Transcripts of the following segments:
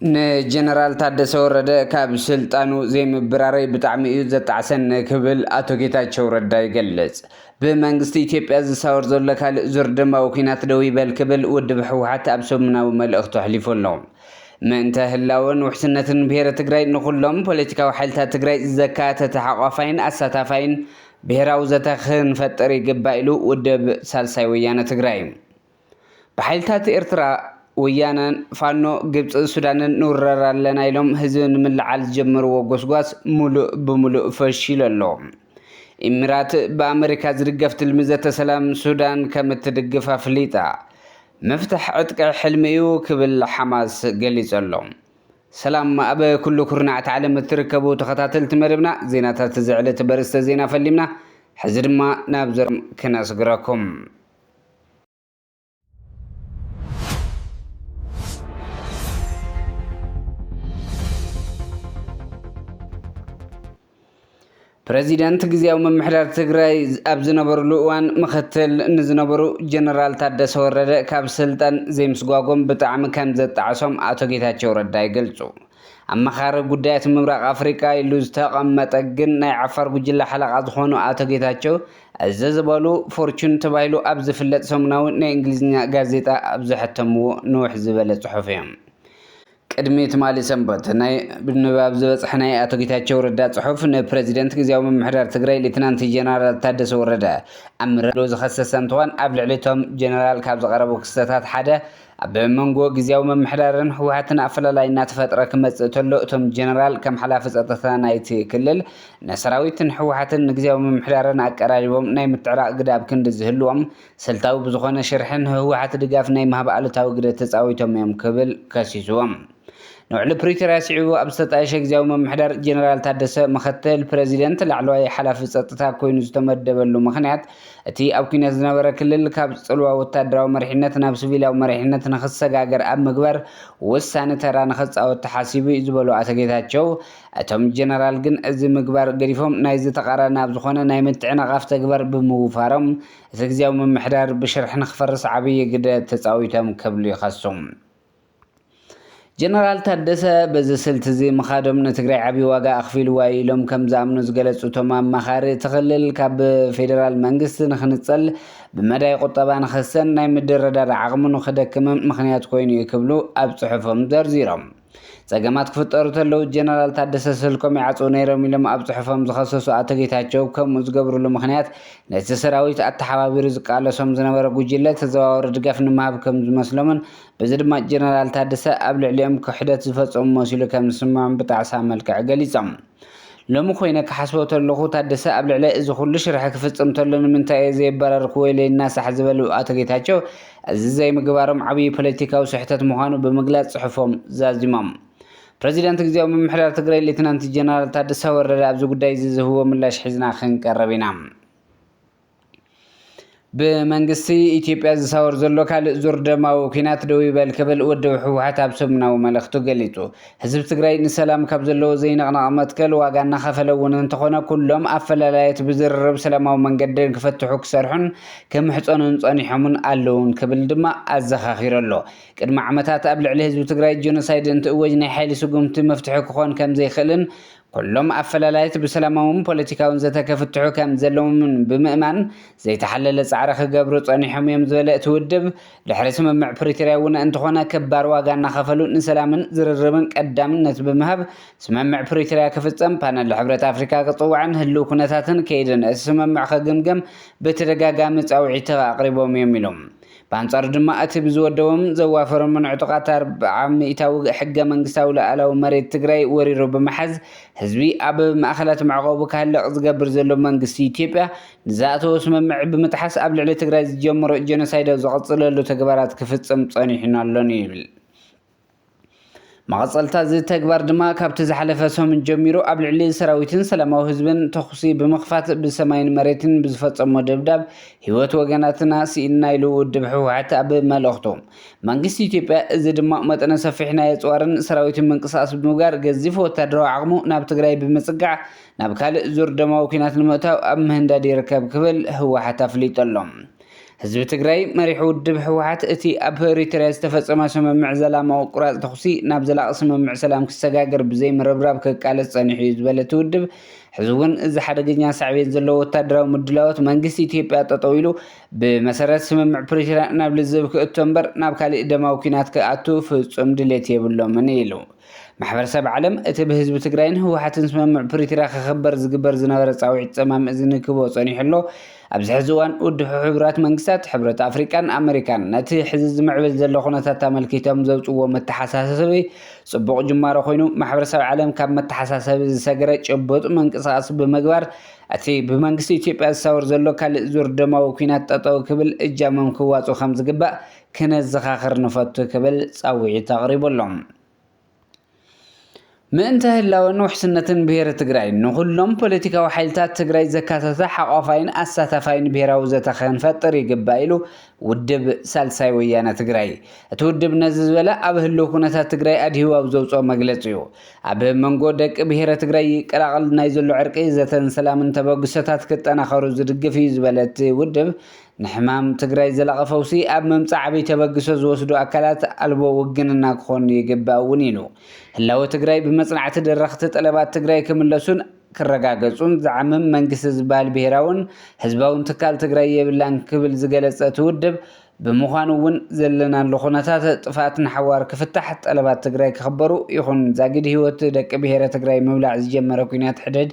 ንጀነራል ታደሰ ወረደ ካብ ስልጣኑ ዘይምብራረይ ብጣዕሚ እዩ ዘጣዕሰኒ ክብል ኣቶ ጌታቸው ረዳ ይገልጽ። ብመንግስቲ ኢትዮጵያ ዝሳወር ዘሎ ካልእ ዙር ደማዊ ኲናት ደው ይበል ክብል ውድብ ህወሓት ኣብ ሰሙናዊ መልእኽቱ ኣሕሊፉ ኣሎ። ምእንተ ህላወን ውሕስነትን ብሄረ ትግራይ ንኹሎም ፖለቲካዊ ሓይልታት ትግራይ ዘካተተ ሓቋፋይን ኣሳታፋይን ብሄራዊ ዘተ ክንፈጥር ይግባእ ኢሉ ውድብ ሳልሳይ ወያነ ትግራይ። ብሓይልታት ኤርትራ፣ ወያነን ፋኖ፣ ግብፂ፣ ሱዳንን ንውረር ኣለና ኢሎም ህዝቢ ንምልዓል ዝጀመርዎ ጎስጓስ ሙሉእ ብሙሉእ ፈሺሉ ኣሎ። ኢሚራት ብኣመሪካ ዝድገፍ ትልሚ ዘተ ሰላም ሱዳን ከም እትድግፍ ኣፍሊጣ። ምፍታሕ ዕጥቂ ሕልሚ እዩ ክብል ሓማስ ገሊጹ ኣሎ። ሰላም ኣብ ኩሉ ኩርናዕቲ ዓለም እትርከቡ ተኸታተልቲ መደብና፣ ዜናታት እዚ ዕለት በርእስተ ዜና ፈሊምና፣ ሕዚ ድማ ናብ ዘርም ክነስግረኩም። ፕረዚደንት ግዝያዊ ምምሕዳር ትግራይ ኣብ ዝነበሩሉ እዋን ምኽትል ንዝነበሩ ጀነራል ታደሰ ወረደ ካብ ስልጣን ዘይምስጓጎም ብጣዕሚ ከም ዘጣዕሶም ኣቶ ጌታቸው ረዳ ይገልጹ። ኣማኻሪ ጉዳያት ምብራቕ ኣፍሪቃ ኢሉ ዝተቐመጠ ግን ናይ ዓፋር ጉጅለ ሓለቓ ዝኾኑ ኣቶ ጌታቸው፣ እዚ ዝበሉ ፎርቹን ተባሂሉ ኣብ ዝፍለጥ ሰሙናዊ ናይ እንግሊዝኛ ጋዜጣ ኣብ ዘሐተምዎ ንውሕ ዝበለ ጽሑፍ እዮም። ቅድሚ ትማሊ ሰንበት ናይ ንባብ ዝበጽሐ ናይ ኣቶ ጌታቸው ረዳ ጽሑፍ፣ ንፕረዚደንት ግዝያዊ ምምሕዳር ትግራይ ሌትናንት ጀነራል ታደሰ ወረደ ኣብ ምርዶ ዝኸሰሰ እንትኾን፣ ኣብ ልዕሊ እቶም ጀነራል ካብ ዝቐረቡ ክስተታት ሓደ ኣብ መንጎ ግዝያዊ ምምሕዳርን ህወሓትን ኣፈላላይ እናተፈጥረ ክመጽእ ተሎ፣ እቶም ጀነራል ከም ሓላፊ ጸጥታ ናይቲ ክልል ንሰራዊትን ህወሓትን ንግዝያዊ ምምሕዳርን ኣቀራሪቦም ናይ ምትዕራቕ ግደ ኣብ ክንዲ ዝህልዎም፣ ስልታዊ ብዝኾነ ሽርሒ ንህወሓት ድጋፍ ናይ ምሃብ ኣሉታዊ ግደ ተጻዊቶም እዮም ክብል ከሲስዎም። ንውዕሊ ፕሪቶርያ ስዒቡ ኣብ ዝተጣየሸ ግዝያዊ ምምሕዳር ጀነራል ታደሰ ምኽትል ፕረዚደንት ላዕለዋይ ሓላፊ ጸጥታ ኮይኑ ዝተመደበሉ ምኽንያት፣ እቲ ኣብ ኲናት ዝነበረ ክልል ካብ ጽልዋ ወታደራዊ መሪሕነት ናብ ሲቪላዊ መሪሕነት ንኽሰጋገር ኣብ ምግባር ወሳኒ ተራ ንኽጻወት ተሓሲቡ እዩ ዝበሉ ኣቶ ጌታቸው፣ እቶም ጀነራል ግን እዚ ምግባር ገዲፎም ናይዚ ተቓራኒ ኣብ ዝኾነ ናይ ምትዕንቓፍ ተግባር ብምውፋሮም፣ እቲ ግዝያዊ ምምሕዳር ብሽርሒ ንኽፈርስ ዓብዪ ግደ ተጻዊቶም ክብሉ ይኸሱ። ጀነራል ታደሰ በዚ ስልቲ እዚ ምኻዶም ንትግራይ ዓብዪ ዋጋ ኣኽፊልዋ ኢሎም ከም ዝኣምኑ ዝገለጹ እቶም ኣማኻሪ፣ እቲ ክልል ካብ ፌደራል መንግስቲ ንኽንጸል ብመዳይ ቁጠባ ንኸሰን ናይ ምድርዳር ዓቕሙ ንኽደክምም ምኽንያት ኮይኑ እዩ ክብሉ ኣብ ጽሑፎም ዘርዚሮም። ጸገማት ክፍጠሩ ተለዉ ጀነራል ታደሰ ስልኮም ይዓጽዉ ነይሮም ኢሎም ኣብ ጽሑፎም ዝኸሰሱ ኣቶ ጌታቸው፣ ከምኡ ዝገብርሉ ምኽንያት ነቲ ሰራዊት ኣተሓባቢሩ ዝቃለሶም ዝነበረ ጉጅለ ተዘዋዋሪ ድጋፍ ንምሃብ ከም ዝመስሎምን በዚ ድማ ጀነራል ታደሰ ኣብ ልዕሊኦም ክሕደት ዝፈጸሙ መሲሉ ከም ዝስምዖም ብጣዕሳ መልክዕ ገሊጾም። ሎሚ ኮይነ ክሓስቦ ተለኹ፣ ታደሰ ኣብ ልዕሊ እዚ ኩሉ ሽርሒ ክፍጽም ተሎ ንምንታይ እየ ዘየበራርክዎ ኢለ ይናሳሕ ዝበሉ ኣቶ ጌታቸው፣ እዚ ዘይምግባሮም ዓብዪ ፖለቲካዊ ስሕተት ምዃኑ ብምግላጽ ጽሑፎም ዛዚሞም። ፕረዚደንት ግዝያዊ ምምሕዳር ትግራይ ሌትናንት ጀነራል ታደሰ ወረደ ኣብዚ ጉዳይ እዚ ዝህብዎ ምላሽ ሒዝና ክንቀርብ ኢና። ብመንግስቲ ኢትዮጵያ ዝሳወር ዘሎ ካልእ ዙር ደማዊ ኲናት ደው ይበል ክብል ውድብ ህወሓት ኣብ ሰሙናዊ መልእኽቱ ገሊጹ። ህዝቢ ትግራይ ንሰላም ካብ ዘለዎ ዘይንቕነቕ መትከል ዋጋ እናኸፈለ እውን እንተኾነ፣ ኩሎም ኣፈላላያት ብዝርርብ ሰላማዊ መንገዲ ክፈትሑ ክሰርሑን ክምሕጸኑን ጸኒሖምን ኣለውን ክብል ድማ ኣዘኻኺሩ ኣሎ። ቅድሚ ዓመታት ኣብ ልዕሊ ህዝቢ ትግራይ ጀኖሳይድ እንትእወጅ ናይ ሓይሊ ስጉምቲ መፍትሒ ክኾን ከም ዘይኽእልን፣ ኩሎም ኣፈላላያት ብሰላማውን ፖለቲካውን ዘተ ክፍትሑ ከም ዘለዎምን ብምእማን፣ ዘይተሓለለ ጻዕሪ ክገብሩ ጸኒሖም እዮም ዝበለ እቲ ውድብ፣ ድሕሪ ስምምዕ ፕሪቶርያ እውን እንተኾነ፣ ከባድ ዋጋ እናኸፈሉ ንሰላምን ዝርርብን ቀዳምነት ብምሃብ፣ ስምምዕ ፕሪቶርያ ክፍጸም ፓነል ሕብረት ኣፍሪካ ክጽዋዕን ህልው ኩነታትን ከይድን እቲ ስምምዕ ክግምገም ብተደጋጋሚ ጻውዒት ኣቕሪቦም እዮም ኢሎም። ብኣንጻሩ ድማ፣ እቲ ብዝወደቦም ዘዋፈሮምን ዕጡቓት ኣርብዓ ሚእታዊ ሕገ መንግስታዊ ሉኣላዊ መሬት ትግራይ ወሪሩ ብምሓዝ፣ ህዝቢ ኣብ ማእኸላት መዕቆቢ ክሃልቕ ዝገብር ዘሎ መንግስቲ ኢትዮጵያ፣ ንዝኣተዎ ስምምዕ ብምጥሓስ ኣብ ልዕሊ ትግራይ ዝጀመሮ ጀኖሳይድ ኣብ ዝቕፅለሉ ተግባራት ክፍፅም ጸኒሑን ኣሎን ይብል። መቐጸልታ እዚ ተግባር ድማ ካብቲ ዝሓለፈ ሰሙን ጀሚሩ ኣብ ልዕሊ ሰራዊትን ሰላማዊ ህዝብን ተኹሲ ብምኽፋት ብሰማይን መሬትን ብዝፈጸሞ ደብዳብ ህይወት ወገናትና ስኢንና ኢሉ ውድብ ህወሓት ኣብ መልእኽቱ። መንግስቲ ኢትዮጵያ እዚ ድማ መጠነ ሰፊሕ ናይ ኣጽዋርን ሰራዊትን ምንቅስቃስ ብምግባር ገዚፍ ወታደራዊ ዓቕሙ ናብ ትግራይ ብምጽጋዕ ናብ ካልእ ዙር ደማዊ ኲናት ንምእታው ኣብ ምህንዳድ ይርከብ ክብል ህወሓት ኣፍሊጡ ኣሎ። ህዝቢ ትግራይ መሪሑ ውድብ ህወሓት እቲ ኣብ ፕሪቶርያ ዝተፈጸመ ስምምዕ ዘላማዊ ቁራፅ ተኹሲ ናብ ዘላቒ ስምምዕ ሰላም ክሰጋገር ብዘይምርብራብ ክቃለስ ጸኒሑ እዩ ዝበለ እቲ ውድብ፣ ሕዚ እውን እዚ ሓደገኛ ሳዕቤን ዘለዎ ወታደራዊ ምድላዎት መንግስቲ ኢትዮጵያ ጠጠው ኢሉ ብመሰረት ስምምዕ ፕሪቶርያ ናብ ልዝብ ክእቶ እምበር ናብ ካሊእ ደማዊ ኲናት ክኣቱ ፍጹም ድሌት የብሎምን ኢሉ። ማሕበረሰብ ዓለም እቲ ብህዝቢ ትግራይን ህወሓትን ስምምዕ ፕሪቶርያ ክኽበር ዝግበር ዝነበረ ጻውዒት ጸማም እዝኒ ክህቦ ጸኒሑ ኣሎ። ኣብዚ ሕዚ እዋን ውድብ ሕቡራት መንግስታት፣ ሕብረት ኣፍሪቃን ኣመሪካን ነቲ ሕዚ ዝምዕብል ዘሎ ኩነታት ኣመልኪቶም ዘውፅዎ መተሓሳሰቢ ጽቡቕ ጅማሮ ኮይኑ፣ ማሕበረሰብ ዓለም ካብ መተሓሳሰቢ ዝሰገረ ጭቡጥ ምንቅስቓስ ብምግባር እቲ ብመንግስቲ ኢትዮጵያ ዝሳወር ዘሎ ካልእ ዙር ደማዊ ኲናት ጠጠው ክብል እጃሞም ክዋፁ ከም ዝግባእ ክነዘኻኽር ንፈቱ ክብል ጻውዒት ኣቕሪቡ ኣሎ። ምእንተ ህላወን ውሕስነትን ብሄረ ትግራይ ንኹሎም ፖለቲካዊ ሓይልታት ትግራይ ዘካተተ ሓቋፋይን ኣሳታፋይን ብሄራዊ ዘተ ክንፈጥር ይግባእ ኢሉ ውድብ ሳልሳይ ወያነ ትግራይ። እቲ ውድብ ነዚ ዝበለ ኣብ ህልው ኩነታት ትግራይ ኣድሂቡ ኣብ ዘውፅኦ መግለፂ እዩ። ኣብ መንጎ ደቂ ብሄረ ትግራይ ይቀላቐል ናይ ዘሎ ዕርቂ ዘተን ሰላምን ተበግሶታት ክጠናኸሩ ዝድግፍ እዩ ዝበለ እቲ ውድብ፣ ንሕማም ትግራይ ዘላቒ ፈውሲ ኣብ ምምፃእ ዓብይ ተበግሶ ዝወስዱ ኣካላት ኣልቦ ውግንና ክኾኑ ይግባእ እውን ኢሉ። ህላወ ትግራይ ብመፅናዕቲ ደረኽቲ ጠለባት ትግራይ ክምለሱን ክረጋገፁን ዝዓምም መንግስቲ ዝበሃል ብሄራውን ህዝባውን ትካል ትግራይ የብላን ክብል ዝገለፀ እቲ ውድብ፣ ብምዃኑ እውን ዘለናሉ ኩነታት ጥፍኣት ንሓዋር ክፍታሕ፣ ጠለባት ትግራይ ክኽበሩ ይኹን ዛጊድ ህይወት ደቂ ብሄረ ትግራይ ምብላዕ ዝጀመረ ኲናት ሕድሕድ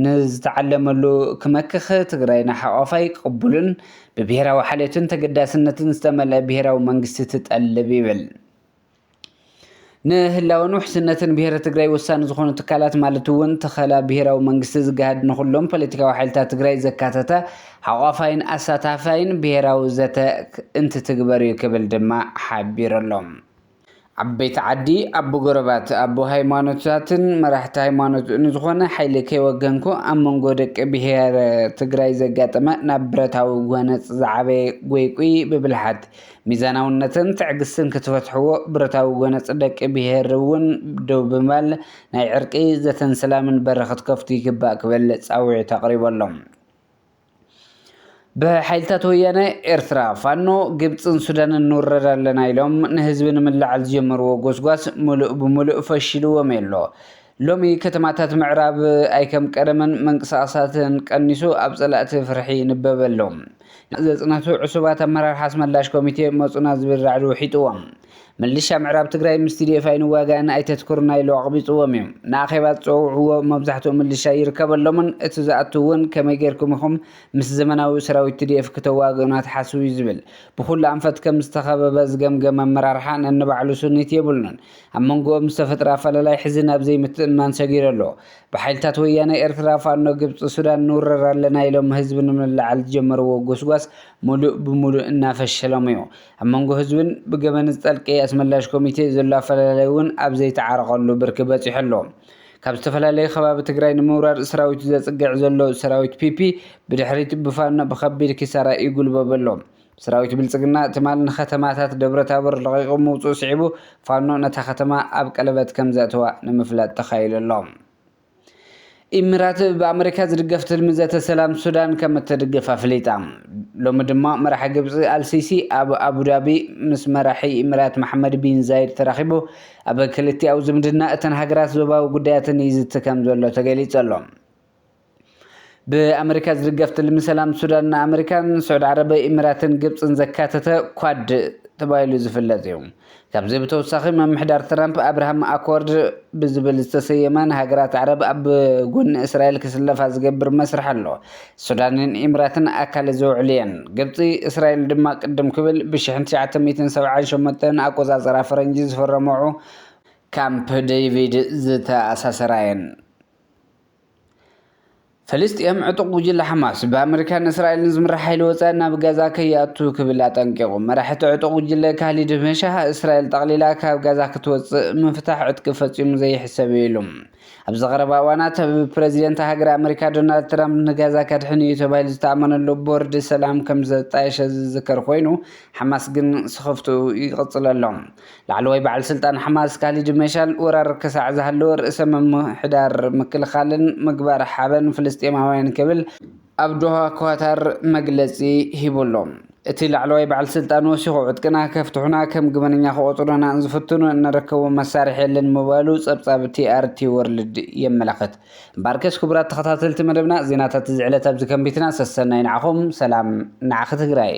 ንዝተዓለመሉ ክመክኽ ትግራይ ንሓቋፋይ ቅቡልን ብብሄራዊ ሓልዮትን ተገዳስነትን ዝተመልአ ብሄራዊ መንግስቲ ትጠልብ ይብል። ንህላወን ውሕስነትን ብሄረ ትግራይ ወሳኒ ዝኾኑ ትካላት ማለት እውን ተኸላ ብሄራዊ መንግስቲ ዝገሃድ ንኹሎም ፖለቲካዊ ሓይልታት ትግራይ ዘካተተ ሓቋፋይን ኣሳታፋይን ብሄራዊ ዘተ እንትትግበር እዩ ክብል ድማ ሓቢሩ ኣሎ። ዓበይቲ ዓዲ፣ ኣቦ ጎረባት፣ ኣቦ ሃይማኖታትን መራሕቲ ሃይማኖት ንዝኾነ ሓይሊ ከይወገንኩ ኣብ መንጎ ደቂ ብሄረ ትግራይ ዘጋጠመ ናብ ብረታዊ ጎነፅ ዝዓበየ ጎይቁይ ብብልሓት፣ ሚዛናውነትን ትዕግስትን ክትፈትሕዎ፣ ብረታዊ ጎነፅ ደቂ ብሄር እውን ደው ብምባል ናይ ዕርቂ ዘተን ሰላምን በሪ ክትከፍቱ ይግባእ ክብል ፃውዒት ኣቕሪቡ ኣሎ። ብሓይልታት ወያነ ኤርትራ፣ ፋኖ፣ ግብፅን ሱዳንን ንውረር ኣለና ኢሎም ንህዝቢ ንምልዓል ዝጀመርዎ ጎስጓስ ሙሉእ ብሙሉእ ፈሺልዎም ኣሎ። ሎሚ ከተማታት ምዕራብ ኣይከም ቀደመን ምንቅስቓሳተን ቀኒሱ ኣብ ፀላእቲ ፍርሒ ይንበብ ኣሎ። ዘፅነቱ ዕሱባት ኣመራርሓ ኣስመላሽ ኮሚቴ መፁና ዝብል ራዕዲ ውሒጥዎም። ምልሻ ምዕራብ ትግራይ ምስ ቲ ዲ ኤፍ ኣይንዋጋእን ኣይተትኩርና ኢሉ ኣቕቢፅዎም እዩ። ንኣኼባ ዝፀውዕዎ መብዛሕትኡ ምልሻ ይርከበሎምን እቲ ዝኣቱ እውን ከመይ ጌርኩም ኢኹም ምስ ዘመናዊ ሰራዊት ቲ ዲ ኤፍ ክተዋግኡና ትሓስቡ እዩ ዝብል። ብኹሉ ኣንፈት ከም ዝተኸበበ ዝገምገመ ኣመራርሓ ነንባዕሉ ስኒት የብሉን። ኣብ መንጎኦም ዝተፈጥረ ኣፈላላይ ሕዚ ናብ ዘይምትእምማን ሰጊሩ ኣሎ። ብሓይልታት ወያነ ኤርትራ፣ ፋኖ፣ ግብፂ፣ ሱዳን ንውረር ኣለና ኢሎም ህዝቢ ንምልዓል ዝጀመርዎ ጎስጓስ ሙሉእ ብሙሉእ እናፈሸሎም እዩ። ኣብ መንጎ ህዝብን ብገበን ዝጠልቂ ኣስመላሽ ኮሚቴ ዘሎ ኣፈላላይ እውን ኣብ ዘይተዓረቐሉ ብርኪ በፂሑ ኣሎ። ካብ ዝተፈላለዩ ከባቢ ትግራይ ንምውራር ሰራዊቱ ዘፅግዕ ዘሎ ሰራዊት ፒፒ ብድሕሪት ብፋኖ ብኸቢድ ኪሳራ ይጉልበብ ኣሎ። ሰራዊት ብልፅግና ትማል ንከተማታት ደብረታቦር ለቒቑ ምውፅኡ ስዒቡ ፋኖ ነታ ከተማ ኣብ ቀለበት ከም ዘእተዋ ንምፍላጥ ተኻኢሉ ኣሎ። ኢሚራት ብኣመሪካ ዝድገፍ ትልሚ ዘተ ሰላም ሱዳን ከም እትድግፍ ኣፍሊጣ። ሎሚ ድማ መራሒ ግብፂ ኣልሲሲ ኣብ ኣቡዳቢ ምስ መራሒ ኢሚራት መሓመድ ቢን ዛይድ ተራኺቡ ኣብ ክልቲኣዊ ዝምድና እተን ሃገራት ዞባዊ ጉዳያትን ይዝቲ ከም ዘሎ ተገሊጹ ኣሎ። ብኣመሪካ ዝድገፍ ትልሚ ሰላም ሱዳን ንኣመሪካን ስዑድ ዓረብ ኢሚራትን ግብፅን ዘካተተ ኳድ ተባሂሉ ዝፍለጥ እዩ። ካብዚ ብተወሳኺ ምምሕዳር ትራምፕ ኣብርሃም ኣኮርድ ብዝብል ዝተሰየመ ንሃገራት ዓረብ ኣብ ጎኒ እስራኤል ክስለፋ ዝገብር መስርሕ ኣሎ። ሱዳንን ኢምራትን ኣካል እዚ ውዕል እየን። ግብፂ፣ እስራኤል ድማ ቅድም ክብል ብሽሕን ትሽዓተ ሚእትን ሰብዓን ሸሞንተን ኣቆፃፅራ ፈረንጂ ዝፈረምዖ ካምፕ ዴቪድ ዝተኣሳሰራ እየን። ፍልስጤም ዕጡቕ ጉጅለ ሓማስ ብኣመሪካን እስራኤልን ዝምራሕ ሓይሊ ወፃኢ ናብ ጋዛ ከይኣቱ ክብል ኣጠንቂቑ። መራሒ እቲ ዕጡቕ ጉጅለ ካሊድ መሻህ እስራኤል ጠቕሊላ ካብ ጋዛ ክትወፅእ ምፍታሕ ዕጥቂ ፈፂሙ ዘይሕሰብ እዩ ኢሉ። ኣብዚ ቀረባ እዋናት ብፕረዚደንት ሃገረ ኣመሪካ ዶናልድ ትራምፕ ንጋዛ ከድሕን እዩ ተባሂሉ ዝተኣመነሉ ቦርድ ሰላም ከም ዘጣየሸ ዝዝከር ኮይኑ፣ ሓማስ ግን ስኽፍትኡ ይቕፅል ኣሎ። ላዕለዋይ በዓል ስልጣን ሓማስ ካሊድ መሻል ወራር ክሳዕ ዝሃለወ ርእሰ ምምሕዳር ምክልኻልን ምግባር ሓበን ፍልስጤማውያን ክብል ኣብ ዶሃ ኳታር መግለፂ ሂቡ ኣሎ። እቲ ላዕለዋይ በዓል ስልጣን ወሲኹ፣ ዕጥቅና ከፍትሑና፣ ከም ግበነኛ ክቖጽሩና ዝፍትኑ እንረከቦ መሳርሒ የለን ምባሉ ጸብጻብ ቲ ኣር ቲ ወርልድ የመላኽት። እምበኣርከስ ክቡራት ተኸታተልቲ መደብና፣ ዜናታት እዚ ዕለት ኣብዚ ከንቢትና። ሰሰናይ ንዓኹም፣ ሰላም ንዓኺ ትግራይ።